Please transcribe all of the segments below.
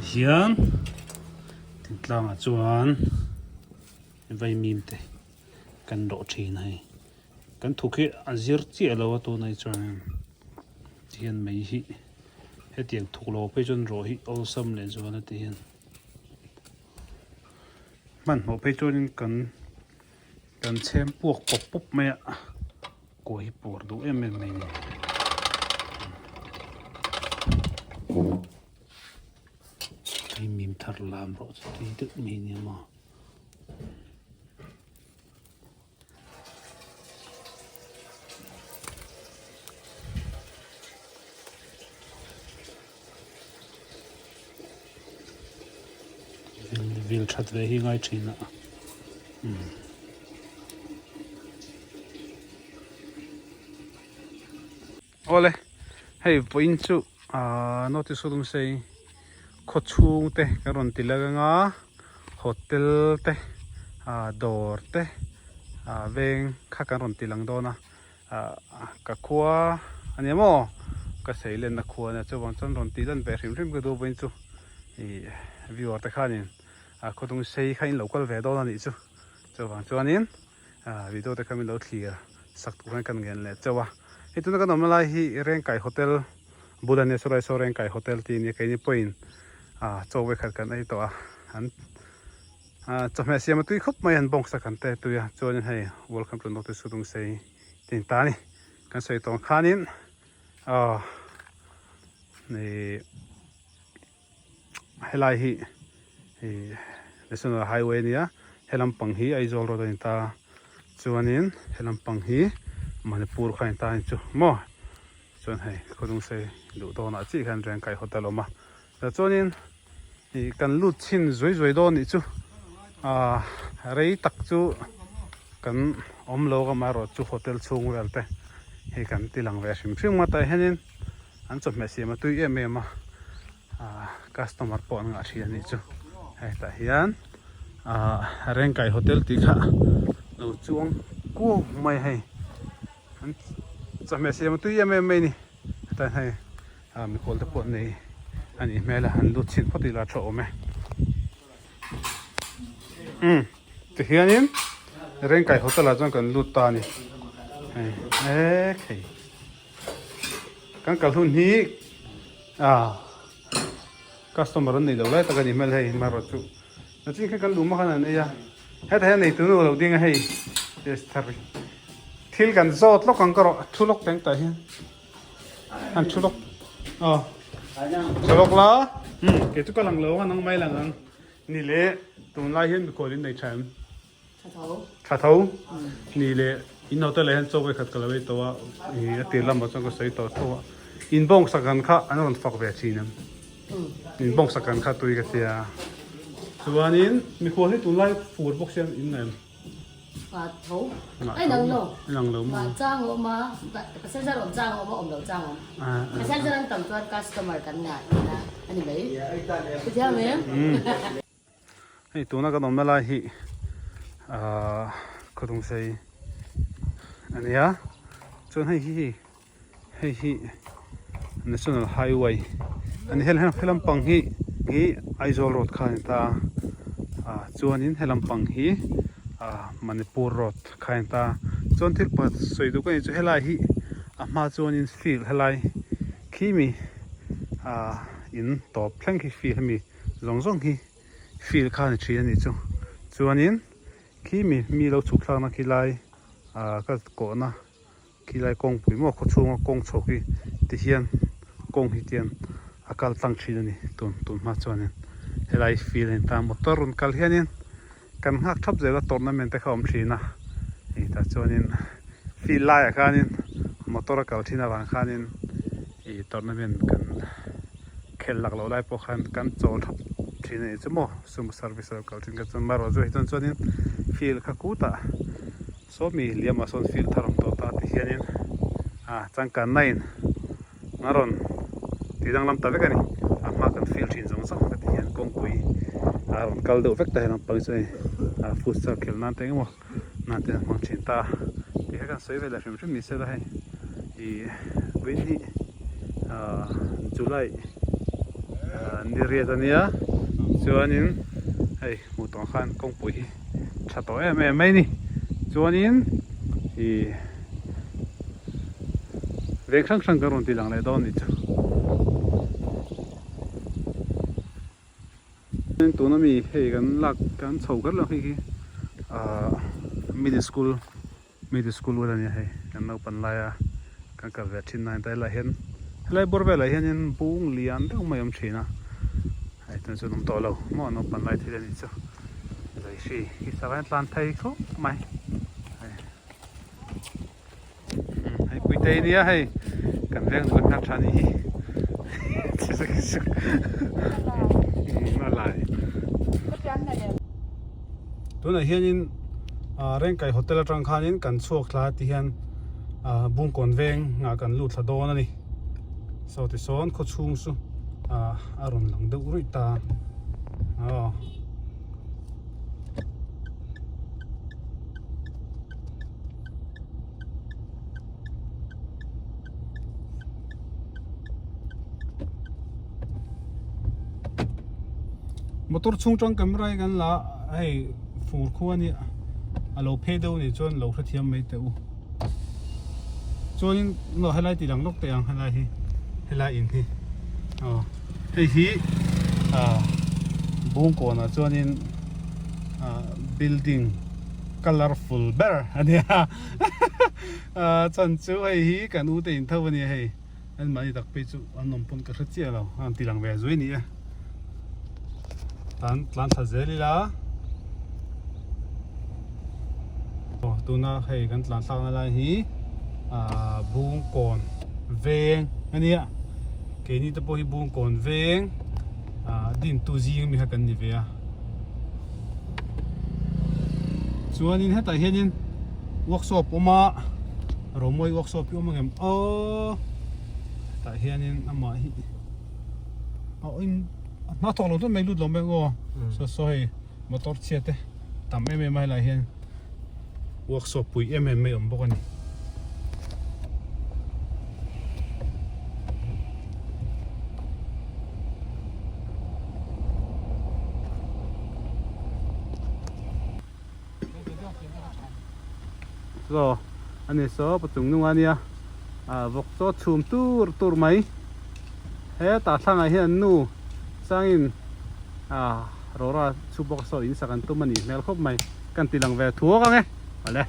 Tihian thingtlangah chuan vaimim te kan rawh thin a hei kan thuk hi a zir chiah lo a tunah hi chuanin tihian mei hi hetiang thuk lo phei chuan rawh hi awlsam leh zual a tihian hmanhmawh phei chuanin kan kan chhem puak pawp pawp mai a kua hi puar duh em em mai a ni. Hei mim thar lam rawh chu tui deuh mai a nia maw. Vil that ve hi ngai thin a. Awle hei vawiin chu ahh notice ho sei khaw chhung te kan rawn ti lak anga hotel te ahh dawr te ahh veng kha kan rawn ti lang dawn a ahh ka khua a nia maw ka sei lenna khua a nia chuvang chuan rawn tih lan ve hrim hrim ka duh vawiin chu ih viewer te khanin ahh khawdung sei kha in lo kal ve dawn a nih chu chuvang chuanin. Video te kha min lo thlir sak tur hian kan ngen leh chauh a, hei tuna kan awmna lai hi Rengkai Hotel bul a nia saw lai saw Rengkai Hotel tih a nia keini pawhin chaw vekhat kan ei tawh a an chawhmeh siam a tui khawp mai an bawngsa kan te tui a chuanin hei welcome to North East Sudungsei tih ta a ni kan sawi tawh ang khanin aw ih. Helai hi ih national highway a nia he lampang hi Aizawl road a ni ta chuanin he lampang hi Manipur kha a ni ta a ni chu maw chuan hei khawdungsei duh dawnah chiah hian Rengkai hotel a awm a tah chuanin ih kan lut chhin zuai zuai dawn nih chu ah rei tak chu kan awm lo a amaherawhchu hotel chhung vel te hei kan ti lang ve hrim hrim a tah hianin. An chawhmeh siam a tui em em a, ahh customer pawh an ngah thin a nih chu. Hei tah hian ahh Rengkai hotel tih kha lo chuang kuau mai a hei. An chawhmeh siam a tui em em mai a ni. Hetah hian hei ah mikhual te pawh an nei a nih hmel a, an lut chhin phawt ila a tha awm e. Umm tihianin Rengkai hotel ah chuan kan lut ta a ni. Hei ekhei. Kan kal hun hi ah customer an nei lo lai tak a ni hmel hei marawh chu nachin khan kan luh hma khan an ei a hetah hian eitu nu a lo ding a hei thar thil kan zawt lawk ang ka rawh thu lawk teng tah hian an thu lawk aw thu lawk la um kei chu ka lang lo ang a nang mai lang ang ni leh tunlai hian mikhual in nei tha em. Tha tho. Ni leh in hotel ah hian chaw vekhat ka lo ei tawh a, ih a tir lamah chuan ka sawi tawh tho a. In bawngsa kan kha an rawn fak ve thin em? In bawngsa kan kha tui ka tia. Chuanin mikhual hi tunlai fur bawk siam in ngaih em? Ngah tho. Ai nang lo. Ai nang lo maw? Ngah chang a awm a, passenger awm chang a awm a, awm lo chang a awm. Passenger an tam chuan customer kan ngah tihna a ni mai. Hetiang em? Hei tuna kan awmna lai hi ahh khawdungsei a nia chuan hei hi hei hi national highway a ni hel he lampang hi hi Aizawl road kha a ni ta a ah chuanin he lampang hi ah Manipur road kha a ni ta chuan thil pakhat sawi duh ka ni chu helai hi a hma chuanin field helai khi mi ah in tawp thleng khi field hemi. Zawng zawng hi field kha a ni thin a nih chu. Chuanin khi mi mi lo chhuk thlakna khi lai ah ka kawhna khi lai kawngpui maw khaw chhunga kawng chho khi ti hian kawng hi tian a kal tlang thin a ni tun tun hma chuanin helai field a ni ta motor rawn kal hianin kan nghak thap zel a tournament te kha a awm thin a ih tah chuanin field laiah khanin motor a kal thin avang khanin ih tournament kan khel lak loh lai pawh khan kan chawl thap thin a nih chu maw sumo service a lo kal thin kha chuan marawh chu hei chuan chuanin field kha kutah sawmi liamah sawn field thar awm tawh ta ti hianin ah changkanna in a rawn tih danglam ta vek a ni a hma kan field thin zawng zawng ka ti hian kawngpui a rawn kal deuh vek ta hian pang chu hei a futsal khelh nan te engemaw nan te an hmang thin ta tih kha kan sawi ve leh hrim hrim ni se la hei ih vawiin hi ah July. Ni riat ania chuanin hei hmuh tawh ang khan kawngpui hi tha tawh em em mai a ni chuanin ih veng hrang hrang kan rawn ti lang leh dawn a nih chu. Tuna mi hei kan lak kan chho kher lo hei hi ah middle school middle school vel a nia hei kan naupan laia kan kal ve thin na helai hian helai bawr velah hianin bung lian deuh mai a awm thin a hei tunah chuan awm tawh lo maw naupan lai thil a nih chu lei hri hi sava hian tlan phei khawp mai hei. Hei Puitei nia hei kan veng nula hmel tha nih hi a lai tunah hianin Rengkai hotel atang khanin kan chhuak thla ti hian Bungkawn veng ah kan lut thla dawn a ni saw tisawn khaw chhung chu a rawn lang deuh ruih ta aw. Motor chhung tang camera hi kan la a hei fur khu a nia a lo phei deuh anih chuan lo hrethiam mai teh u chuanin maw helai tih lang lawk teh ang helai hi helai in hi aw hei hi ah bungkawn ah chuanin ah building colourful ber a nia a chan chu hei hi kan u te in tho a nia hei an mahni tak phei chu an awm pawn ka hre chiah lo a ti lang ve zui a ni e tan tlan thla zel ila aw tuna hei kan tlan thlak na lai hi ah bungkawn veng a nia keini te pawh hi bungkawn veng ah dintu zing ami kha kan ni ve a. Chuanin hetah hianin workshop awm a Romawi workshop hi awm angem aw hetah hianin amah hi a in a hma thawk lo tawp mai lut lo mai aw saw saw hei motor chhia te tam em em a helaiah hian workshop pui em em mai a awm bawk a ni. Chaw a ni saw patung nung a nia ah vawk chaw chhum tur tur mai hetah thlangah hian nu changin ah rawra chhu bawk saw in sak an tum a nih hmel khawp mai kan ti lang ve thuak ang e awle.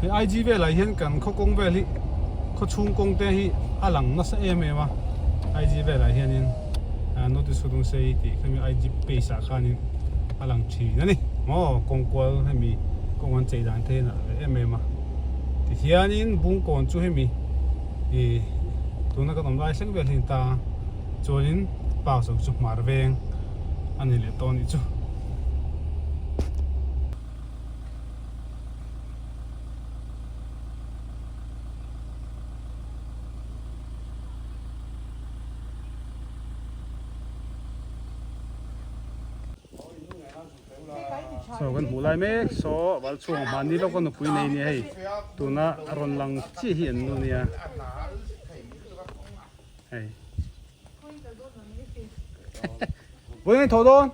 Hei IG velah hian kan khaw kawng vel hi khaw chhung kawng te hi a lang nasa em em a IG velah hianin notice hu dung sei tih khami IG page ah khanin a lang thin a ni maw kawng kual hemi kawng an chei dan te hi a nalh ve em em a tihianin bungkawn chu hemi ih tuna kan awm lai thleng vel hi a ni ta a. Chuanin park zawk chu hmar veng a ni leh tawh a nih chu. Saw kan hmuh lai mek saw val chhung mahni lawka nupui nei nia hei tuna rawn lang chiah hi an nu nia. Hei. Vui ngai tho dawn.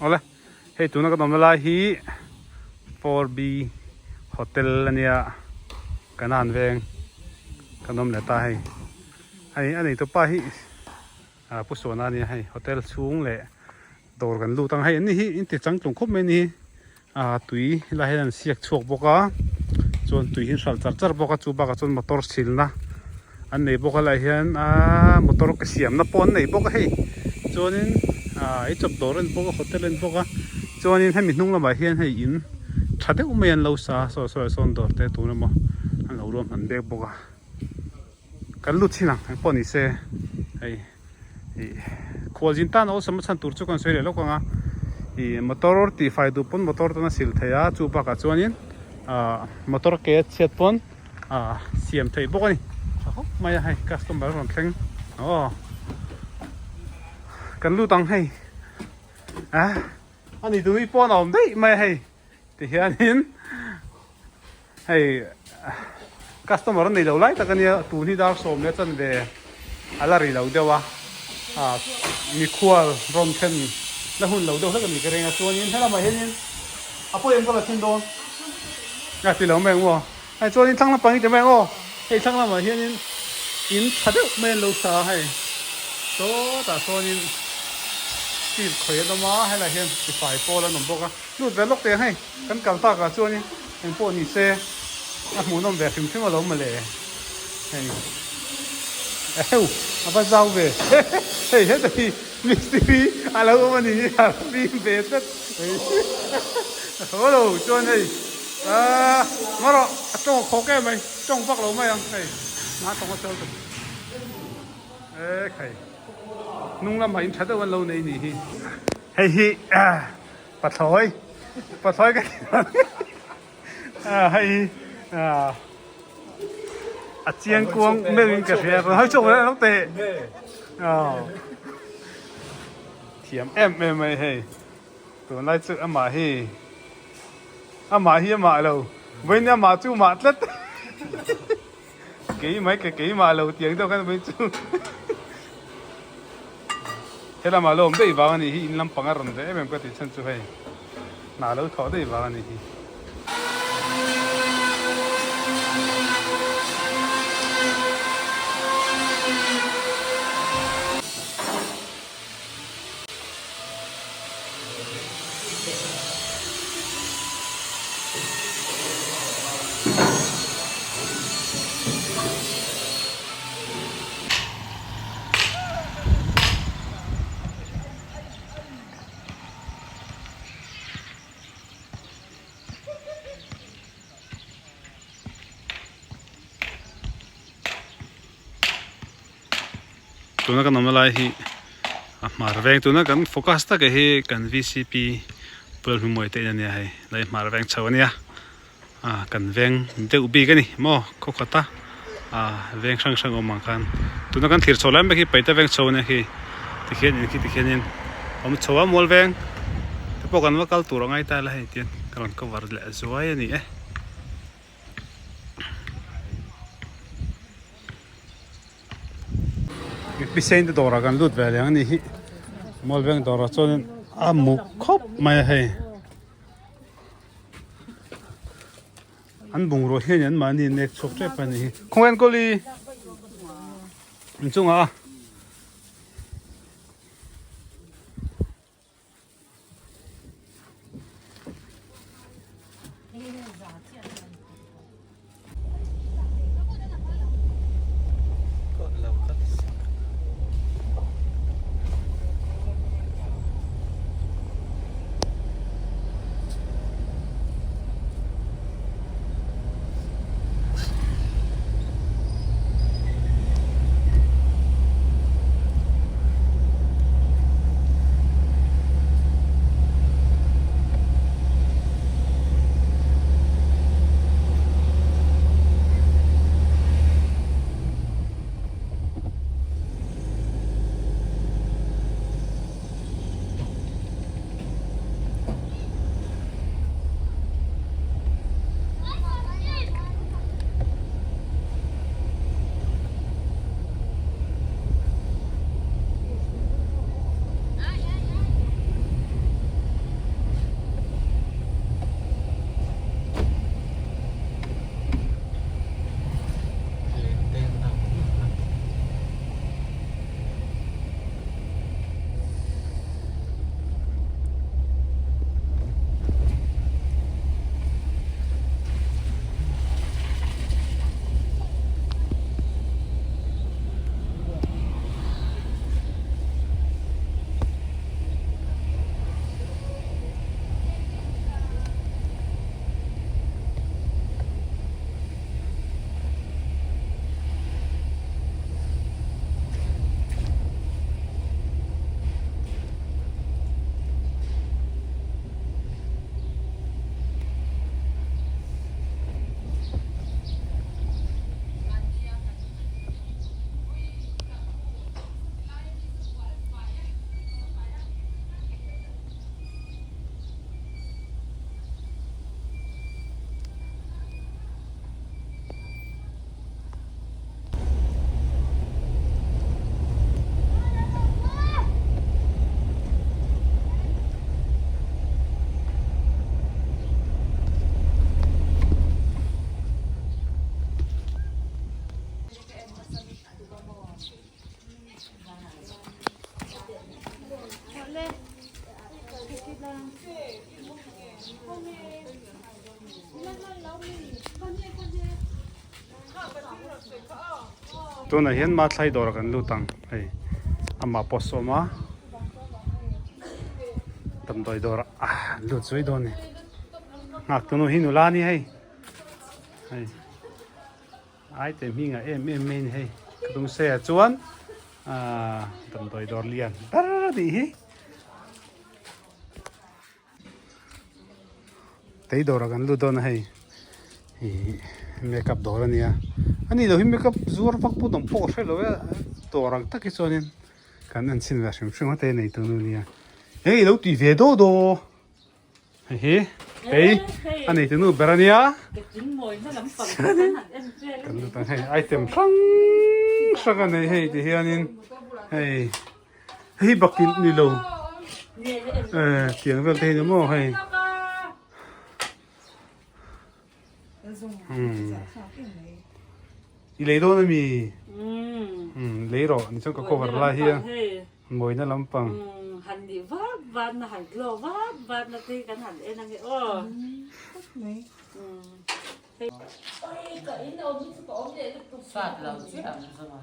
Awle. Hei tuna kan awmna lai hi 4B Hotel ania Kanan veng kan awm leh ta hei. Hei a neitu pa hi Pu Suana ania hei hotel chhung leh dawr kan lut ang hei an ni hi in ti changtlung khawp mai a ni hi. Ah tui helai hian an siak chhuak bawk a chuan tui hi an hralh char char bawk a chu bakah chuan motor chhilna an nei bawk a helaiah hian aaa motor ke siamna pawh an nei bawk a hei chuanin ah ei chawp dawr a ni bawk a hotel a ni bawk a chuanin hemi hnung lamah hian hei in tha deuh mai an lo sa a saw saw sawn dawr te tun emaw an lo ruahman bek bawk a kan lut chin ang engpawh ni se hei. Ih khualzin tan awlsam a chhan tur chu kan sawi leh lawk ang a ih motor tih fai duh pawn motor tan a sil thei a chu bakah chuanin ah motor ke a chhiat pawn ah siam theih bawk a ni tha khawp mai a hei customer a rawn thleng aw kan lut ang hei. A ani tu mi pawn a awm daih mai a hei tihianin hei customer an nei lo lai tak ania tun hi dar sawm leh chan ve a la ri lo deuh a ah mikhual rawn thlen la hun lo deuh hlek a ni ka ring a chuanin helamah hianin a pawi em ka la thin dawn a ti lo mai ang aw hei chuanin thlang lampang hi ti mai ang aw hei thlang lamah hianin in tha deuh mai an lo sa a hei sawtah sawnin steel khawih an awm a helaiah hian sifai pawl an awm bawk a lut ve lawk teh ang hei kan kal takah chuanin eng pawh ni se a hmuhnawm ve hrim hrim alawm mawle hei eheu a va zau ve hei heta hi mistiri a lo awm a ni hi a fim ve tlat haw lo chuan hei aaa ngaw rawh a tawng a khawk em mai tawng vak lo mai ang hei hma tawng a sawi tawh ekhei hnung lamah in tha deuh an lo nei ni hi hei hi Pathlawi pathlawi ka ti hei hi a chiang kuang meuh in ka hria rawn hawi chhuak ve lo teh thiam em em mai hei tunlai chu amah hi amah hi amah lo vawiin amah chu mah tlat keimah ka keimah lo tiang deuh khan vawiin chu. Helamah lo awm daih vang a nih hi in lampang a rawn reh em em ka tih chhan chu hei hna lo thawh daih vang a nih hi. Tuna kan awmna lai hi a hmar veng tuna kan focus taka hi kan vcp pual hmumawih te in ania hei lai hmar veng chho ania. Ah kan veng deuh bik a ni maw khaw khat a ah veng hrang hrang awm ang khan tuna kan thlir chho lai mek hi paita veng chho ania khi tikhian in khi tikhianin awm chho a mual veng te pawh kan va kal tur a ngai ta la hei tian ka rawn cover leh zuai a ni e. Pisein te dawrah kan lut ve leh ang a ni hi mual veng dawrah chuanin a muk khawp mai a hei. An bungrua hian an mahni nek chhuak tep a ni hi. Khawngaih an kawli inchungah a. Tunah hian Mathlai dawr kan lut ang hei amah pawh sawm a damdawi dawr ah an lut zui dawn a ni nghak tunu hi nula a ni hei hei ai te hming ah em em mai a ni hei ka tum se ah chuan ah damdawi dawr lian ber a nih hi. Tei dawrah kan lut dawn a hei ih makeup dawr a nia a nih loh hi makeup zuar vak pawh dawng pawh ka hre lo e dawr ang tak hi chuanin kan en chhin ve hrim hrim a te nei tu nu nia hei ilo tih ve daw daw hei hi tei a nei tu nu ber a nia kan lut ang hei item hrang hrang a nei hei ti hianin hei. Hei bakilh ni lo eh tiang vel te hi ni maw hei umm i lei dawn ami umm lei rawh ni chuan ka cover lai hi a mawina lampang han nih vak vak na han glow vak vak na te kan han en ange aw Sat lo chiah ang zawng a.